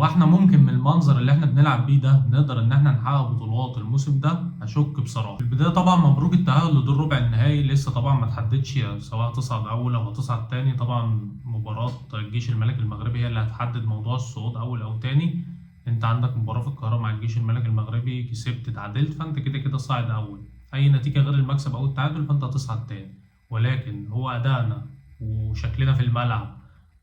هو احنا ممكن من المنظر اللي احنا بنلعب بيه ده نقدر ان احنا نحقق بطولات الموسم ده؟ اشك بصراحة. في البداية طبعا مبروك التأهل لدور ربع النهائي، لسه طبعا ما تحددش سواء تصعد اول او هتصعد تاني. طبعا مباراة الجيش الملكي المغربي هي اللي هتحدد موضوع الصعود اول او تاني. انت عندك مباراة في القاهرة مع الجيش الملكي المغربي، كسبت اتعادلت فانت كده كده صاعد اول، اي نتيجة غير المكسب او التعادل فانت هتصعد تاني. ولكن هو ادائنا وشكلنا في الملعب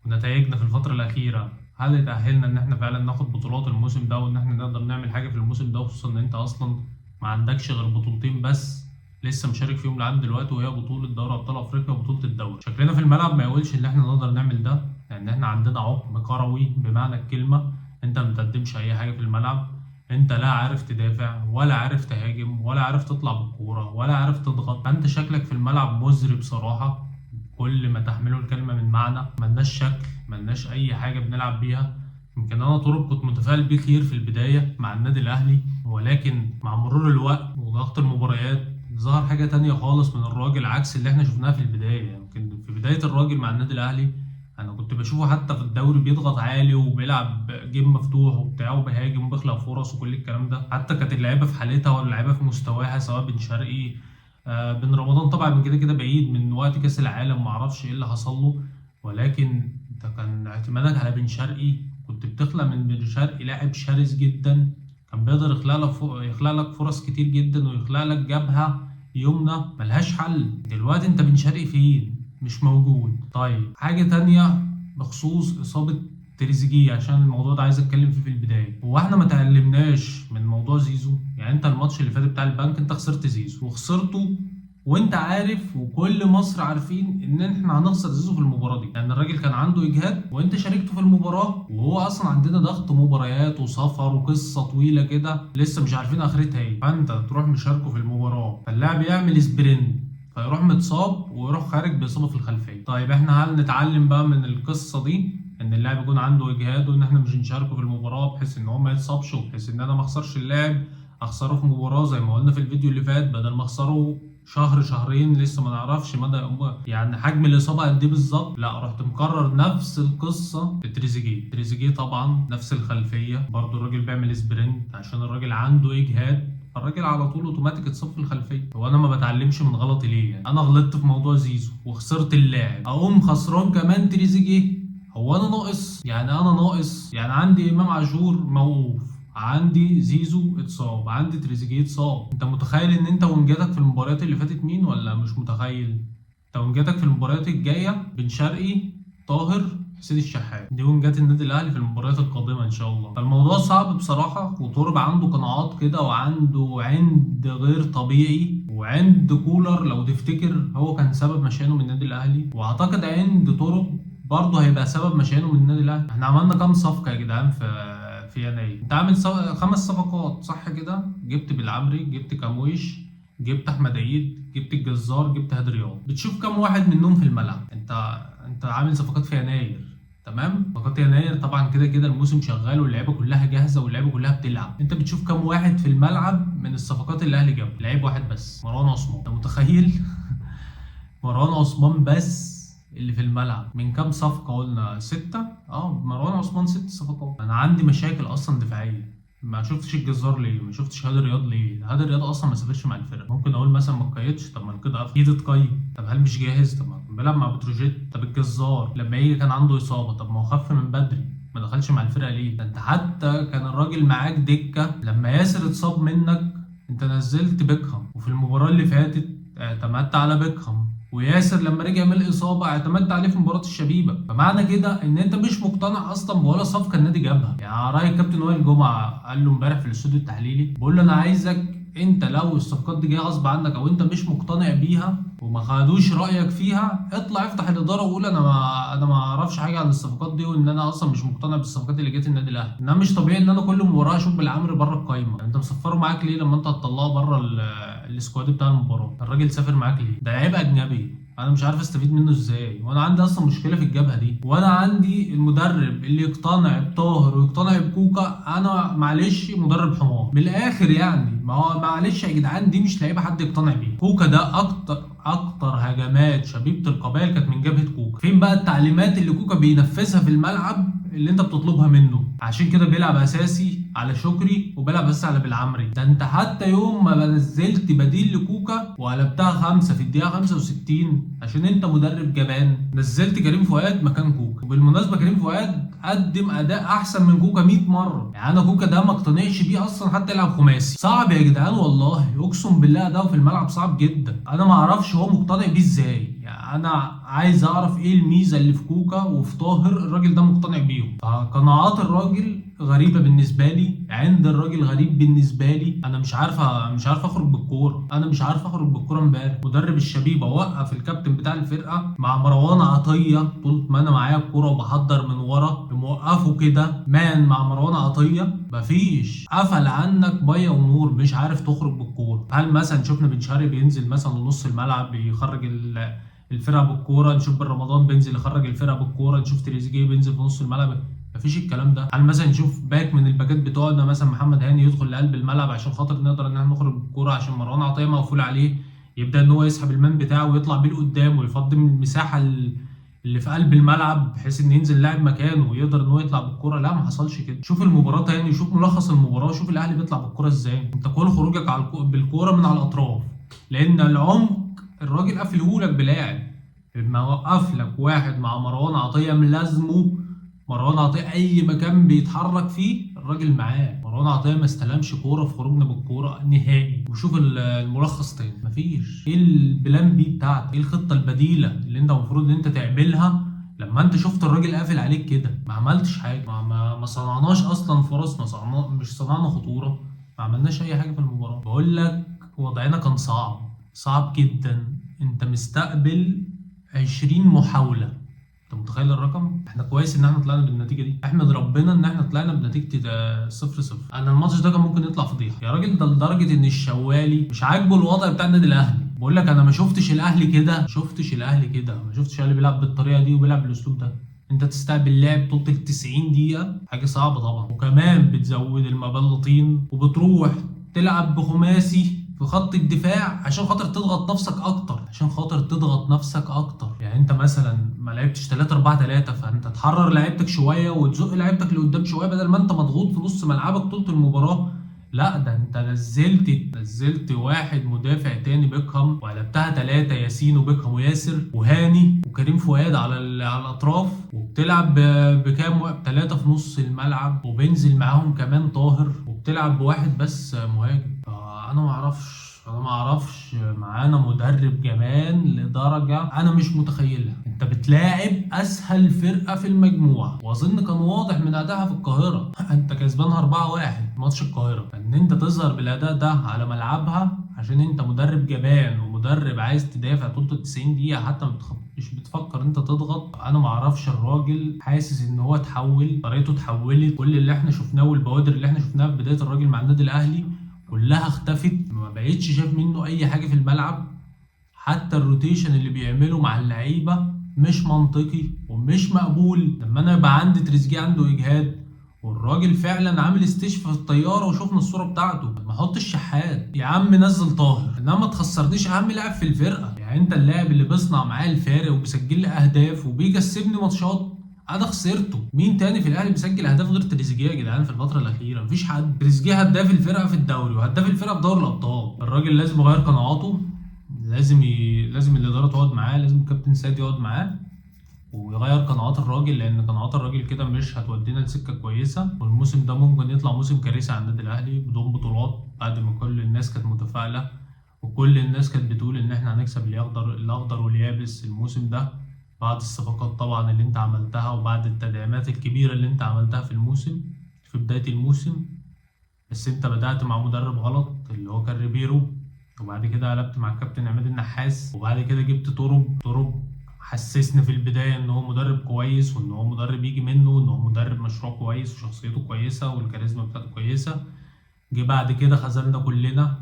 ونتائجنا في الفترة الأخيرة هل تأهلنا إن إحنا فعلا ناخد بطولات الموسم ده وإن إحنا نقدر نعمل حاجة في الموسم ده؟ وخصوصا إن أنت أصلا ما عندكش غير بطولتين بس لسه مشارك فيهم لحد دلوقتي، وهي بطولة دوري أبطال أفريقيا وبطولة الدوري. شكلنا في الملعب ما يقولش إن إحنا نقدر نعمل ده، لأن إحنا عندنا عقم كروي بمعنى الكلمة. أنت ما بتقدمش أي حاجة في الملعب، أنت لا عارف تدافع ولا عارف تهاجم ولا عارف تطلع بالكورة ولا عارف تضغط. فأنت شكلك في الملعب مزري بصراحة، كل ما تحمله الكلمة من معنى. ملناش شكل، ملناش أي حاجة بنلعب بيها. يمكن أنا طرق كنت متفائل بيه خير في البداية مع النادي الأهلي، ولكن مع مرور الوقت وضغط المباريات ظهر حاجة تانية خالص من الراجل عكس اللي احنا شفناها في البداية. يمكن في بداية الراجل مع النادي الأهلي أنا كنت بشوفه حتى في الدوري بيضغط عالي وبيلعب جيم مفتوح وبتاع وبيهاجم وبيخلق فرص وكل الكلام ده. حتى كانت اللعيبة في حالتها واللعيبة في مستواها، سواء بن شرقي بن رمضان طبعا من كده كده بعيد من وقت كاس العالم، معرفش ايه اللي حصل له، ولكن انت كان اعتمادك على بن شرقي، كنت بتخلق من بن شرقي لاعب شرس جدا، كان بيقدر يخلق لك فرص كتير جدا ويخلق لك جبهة يمنى ملهاش حل. دلوقتي انت بن شرقي فين؟ مش موجود. طيب حاجة تانية بخصوص إصابة تريزيجيه، عشان الموضوع ده عايز اتكلم فيه في البداية. هو احنا ما تعلمناش من موضوع زيزو؟ يعني انت الماتش اللي فات بتاع البنك انت خسرت زيزو، وخسرته وانت عارف وكل مصر عارفين ان احنا هنخسر زيزو في المباراة دي، لان الراجل كان عنده اجهاد وانت شاركته في المباراة، وهو اصلا عندنا ضغط مباريات وسفر وقصة طويلة كده لسه مش عارفين اخرتها ايه، فانت تروح مشاركة في المباراة فاللاعب يعمل sprint فيروح متصاب ويروح خارج باصابة في الخلفية. طيب احنا هل نتعلم بقى من القصة دي ان اللاعب يكون عنده اجهاد وان احنا مش نشاركه في المباراة بحيث ان هو ما يتصابش، وبحيث ان انا ما اخسرش اللاعب، اخسره في مباراة زي ما قلنا في الفيديو اللي فات، بدل ما اخسره شهر شهرين لسه ما نعرفش مدى يعني حجم الاصابة قد ايه بالظبط. لا رحت مكرر نفس القصة لتريزيجيه. تريزيجيه طبعا نفس الخلفية برضو، الراجل بيعمل sprint عشان الراجل عنده اجهاد، الراجل على طول اوتوماتيك اتصاب في الخلفية. هو انا ما بتعلمش من غلطي ليه؟ يعني انا غلطت في موضوع زيزو وخسرت اللاعب، اقوم خسران كمان تريزيجيه؟ هو انا ناقص؟ يعني انا ناقص؟ يعني عندي امام عاشور موقوف، عندي زيزو اتصاب، عندي تريزيجيه اتصاب. انت متخيل ان انت وينجاتك في المباريات اللي فاتت مين؟ ولا مش متخيل؟ انت وينجاتك في المباريات الجاية بن شرقي، طاهر، حسين الشحات، دي وينجات النادي الاهلي في المباريات القادمة ان شاء الله. فالموضوع صعب بصراحة، وطرب عنده قناعات كده وعنده عند غير طبيعي، وعند كولر لو تفتكر هو كان سبب مشيانه من النادي الاهلي، واعتقد عند طرب برضه هيبقى سبب مشيانه من النادي الاهلي. احنا عملنا كام صفقة يا جدعان في يناير؟ انت عامل 5 صفقات صح كده؟ جبت بالعمري، جبت كامويش، جبت احمد عيد، جبت الجزار، جبت هادي رياض. بتشوف كام واحد منهم في الملعب؟ انت عامل صفقات في يناير، تمام؟ صفقات يناير طبعا كده كده الموسم شغال واللعيبة كلها جاهزة واللعيبة كلها بتلعب. انت بتشوف كام واحد في الملعب من الصفقات اللي الاهلي جابها؟ لعيب واحد بس، مروان عثمان. انت متخيل؟ مروان عثمان بس اللي في الملعب من كام صفقة؟ قلنا 6. مروان عثمان 6 صفقات. أنا عندي مشاكل أصلا دفاعية، ما شفتش الجزار ليه؟ ما شفتش هادي رياض ليه؟ هادي رياض أصلا ما سافرش مع الفرقة. ممكن أقول مثلا ما اتقيدش، طب ما القيد أكيد اتقيد. طب هل مش جاهز؟ طب ما كان بيلعب مع بتروجيت. طب الجزار لما يجي كان عنده إصابة، طب ما هو خف من بدري، ما دخلش مع الفرقة ليه؟ ده أنت حتى كان الراجل معاك دكة، لما ياسر اتصاب منك أنت نزلت بيكهام، وفي المباراة اللي فاتت اعتمدت على بيكهام، وياسر لما رجع من الإصابة اعتمدت عليه في مباراة الشبيبة. فمعنى كده إن أنت مش مقتنع أصلا بولا صفقة النادي جابها. يعني رأي الكابتن وائل جمعة قال له امبارح في الاستوديو التحليلي، بقول له أنا عايزك أنت لو الصفقات دي جاية غصب عنك أو أنت مش مقتنع بيها وما خدوش رأيك فيها، اطلع افتح الإدارة وقول أنا ما أعرفش حاجة عن الصفقات دي، وإن أنا أصلا مش مقتنع بالصفقات اللي جت النادي الأهلي. إنما مش طبيعي إن أنا كل مباراة أشوف بالعمري بره القايمة. يعني أنت مسفرة معاك ليه لما أنت هتطلعه بره ال squad بتاع المباراة؟ الراجل سافر معاك ليه؟ ده لعيب أجنبي. انا مش عارف استفيد منه ازاي، وانا عندي اصلا مشكلة في الجبهة دي، وانا عندي المدرب اللي يقتنع بطاهر ويقتنع بكوكا، انا معلش مدرب حمار من الاخر يعني. ما هو معلش يا جدعان، دي مش لعيبة حد يقتنع بيها. كوكا ده اكتر هجمات شبيبة القبائل كانت من جبهة كوكا. فين بقى التعليمات اللي كوكا بينفذها في الملعب اللي انت بتطلبها منه؟ عشان كده بيلعب اساسي على شكري وبيلعب اساسي على بالعمري. ده انت حتى يوم ما نزلت بديل لكوكا وقلبتها 5 في الدقيقة 65 عشان انت مدرب جبان، نزلت كريم فؤاد مكان كوكا. وبالمناسبة كريم فؤاد قدم اداء احسن من كوكا 100 مرة. يعني انا كوكا ده ما اقتنعش بيه اصلا حتى يلعب خماسي. صعب يا جدعان والله، اقسم بالله اداؤه في الملعب صعب جدا. انا ما اعرفش هو مقتنع بيه ازاي. يعني انا عايز اعرف ايه الميزة اللي في كوكا وفي طاهر الراجل ده مقتنع بيهم. فقناعات الراجل غريبة بالنسبة لي، عند الراجل غريب بالنسبة لي. انا مش عارف اخرج بالكورة، انا مش عارف اخرج بالكورة امبارح. مدرب الشبيبة وقف الكابتن بتاع الفرقة مع مروان عطية طول ما انا معايا الكورة وبحضر من ورا، موقفه كده مان مع مروان عطية، مفيش، قفل عنك مية ونور، مش عارف تخرج بالكورة. هل مثلا شفنا بن شرقي بينزل مثلا لنص الملعب بيخرج الفرقة بالكورة؟ نشوف بن رمضان بينزل يخرج الفرقة بالكورة، نشوف تريزيجيه بينزل في نص الملعب، مفيش الكلام ده. هل مثلا نشوف back من الباكات بتوعنا مثلا محمد هاني يدخل لقلب الملعب عشان خاطر نقدر ان احنا نخرج بالكورة، عشان مروان عطية مقفول عليه يبدا ان هو يسحب ال man بتاعه ويطلع بيه لقدام ويفضي من المساحة اللي في قلب الملعب بحيث ان ينزل لاعب مكانه ويقدر ان هو يطلع بالكورة؟ لا، ما حصلش كده. شوف المباراة تاني، شوف ملخص المباراة، شوف الاهلي بيطلع بالكورة ازاي. انت كل خروجك على بالكورة من على الاطراف، لان العمق الراجل قفلهولك بلاعب. ما وقف لك واحد مع مروان عطية ملازمه، مروان عطية اي مكان بيتحرك فيه الراجل معاه. مروان عطية ما استلمش كورة في خروجنا بالكورة نهائي. وشوف الملخص تاني، مفيش. ايه ال plan B بتاعتك؟ ايه الخطة البديلة اللي انت المفروض ان انت تعملها لما انت شفت الراجل قافل عليك كده؟ ما عملتش حاجة، ما صنعناش اصلا فرص، مش صنعنا خطورة، ما عملناش اي حاجة في المباراة. بقول لك وضعنا كان صعب، صعب جدا. انت مستقبل 20 محاولة، انت متخيل الرقم؟ احنا كويس ان احنا طلعنا بالنتيجة دي، احمد ربنا ان احنا طلعنا بنتيجة 0-0. انا الماتش ده كان ممكن يطلع فضيحة يا راجل. ده لدرجة ان الشوالي مش عاجبه الوضع بتاع النادي الاهلي. بقول لك انا ما شفتش الاهلي كده، ما شفتش الاهلي بيلعب بالطريقة دي وبيلعب بالاسلوب ده. انت تستقبل لاعب طول ال 90 دقيقة، حاجة صعبة طبعا. وكمان بتزود المبلطين وبتروح تلعب بخماسي في خط الدفاع عشان خاطر تضغط نفسك اكتر، يعني انت مثلا ما لعبتش 3-4-3، فانت تحرر لعيبتك شوية وتزق لعيبتك لقدام شوية بدل ما انت مضغوط في نص ملعبك طول المباراة. لا، ده انت نزلت واحد مدافع تاني بيكهام، وقلبتها 3، ياسين وبيكهام وياسر وهاني وكريم فؤاد على الاطراف، وبتلعب بكام وقت 3 في نص الملعب، وبينزل معاهم كمان طاهر، وبتلعب بواحد بس مهاجم. انا ما اعرفش معانا مدرب جبان لدرجة انا مش متخيلها. انت بتلاعب اسهل فرقه في المجموعة، واظن كان واضح من ادائها في القاهرة. انت كسبانها 4-1 ماتش القاهرة، ان انت تظهر بالاداء ده على ملعبها عشان انت مدرب جبان ومدرب عايز تدافع طول 90 دقيقة، حتى مش بتفكر انت تضغط. انا ما اعرفش الراجل حاسس ان هو اتحول، طريقته اتحولت. كل اللي احنا شفناه والبوادر اللي احنا شفناها في بداية الراجل مع النادي الاهلي كلها اختفت، ما بقتش شايف منه اي حاجة في الملعب. حتى ال rotation اللي بيعمله مع اللعيبة مش منطقي ومش مقبول. لما انا يبقى عندي تريزيجيه عنده اجهاد والراجل فعلا عامل استشفاء في الطيارة وشفنا الصورة بتاعته، ما حطش شحات يا عم، نزل طاهر، انما ما تخسرنيش اهم لاعب في الفرقة. يعني انت اللاعب اللي بيصنع معاه الفارق وبيسجل لي اهداف وبيكسبني ماتشات، انا خسرته. مين تاني في الاهلي بيسجل اهداف غير تريزيجيه يا جدعان في الفترة الاخيرة؟ مفيش حد. تريزيجيه هداف الفرقة في الدوري وهداف الفرقة في دوري الابطال. الراجل لازم يغير قناعاته، لازم الادارة تقعد معاه، لازم الكابتن سيد يقعد معاه ويغير قناعات الراجل، لان قناعات الراجل كده مش هتودينا لسكه كويسة. والموسم ده ممكن يطلع موسم كارثة على النادي الاهلي بدون بطولات، بعد ما كل الناس كانت متفائلة وكل الناس كانت بتقول ان احنا هنكسب الاخضر واليابس الموسم ده، بعد الصفقات طبعا اللي انت عملتها وبعد التدعيمات الكبيرة اللي انت عملتها في الموسم في بداية الموسم. بس انت بدأت مع مدرب غلط اللي هو كان ريبيرو، وبعد كده قلبت مع الكابتن عماد النحاس، وبعد كده جبت طرب حسسني في البداية ان هو مدرب كويس وان هو مدرب يجي منه وان هو مدرب مشروع كويس وشخصيته كويسة والكاريزما بتاعته كويسة. جه بعد كده خذلنا كلنا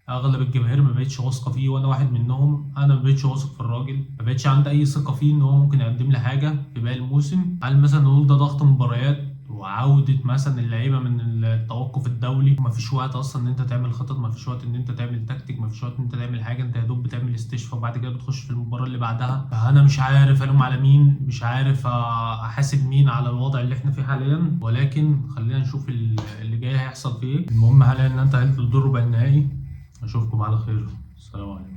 اغلب الجماهير ما بقتش واثقة فيه، وانا واحد منهم. انا ما بقتش واثق في الراجل، ما بقتش عندي اي ثقة فيه ان هو ممكن يقدم لي حاجة في باقي الموسم. هل مثلا نقول ده ضغط مباريات وعودة مثلا اللعيبة من التوقف الدولي؟ مفيش وقت اصلا ان انت تعمل خطط، مفيش وقت ان انت تعمل تكتيك، مفيش وقت ان انت تعمل حاجة، انت يا دوب بتعمل استشفاء وبعد كده بتخش في المباراة اللي بعدها. فانا مش عارف الوم على مين، مش عارف احاسب مين على الوضع اللي احنا فيه حاليا، ولكن خلينا نشوف اللي جاي هيحصل فيه ايه. المهم حاليا ان انت هلت الدور ربع النهائي. اشوفكم على خير، السلام عليكم.